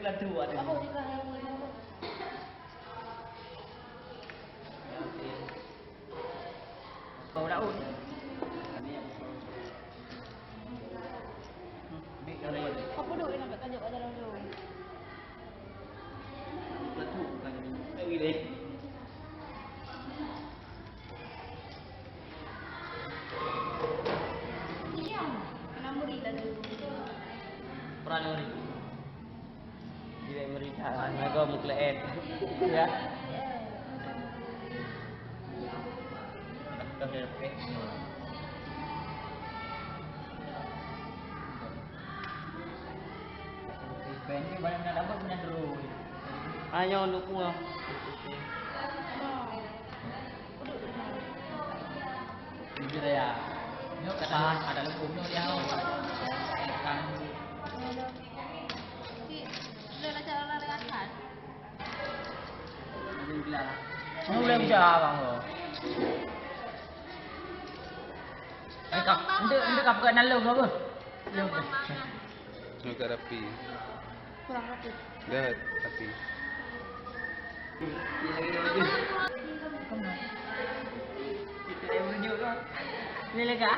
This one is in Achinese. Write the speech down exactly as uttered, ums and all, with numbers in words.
Apa dia kah yang boleh? Kau Daud. Apa duk dia nampak tajuk kat dalam tu? Betul bukan. Tak boleh. Pernah dengar itu? Jiwek meurita, nago meukleuet. Ya. Ayo, dukung ah. Jujur ya. Nyoe kata ada leumpung nyoe dia. Kan. Boleh baca orang lain kan? Boleh baca abang tu. Eh, kak, ndak, ndak kau pegang dalam apa? Nyoe tak rapi. Kurang rapi. Dah rapi. Ni lega?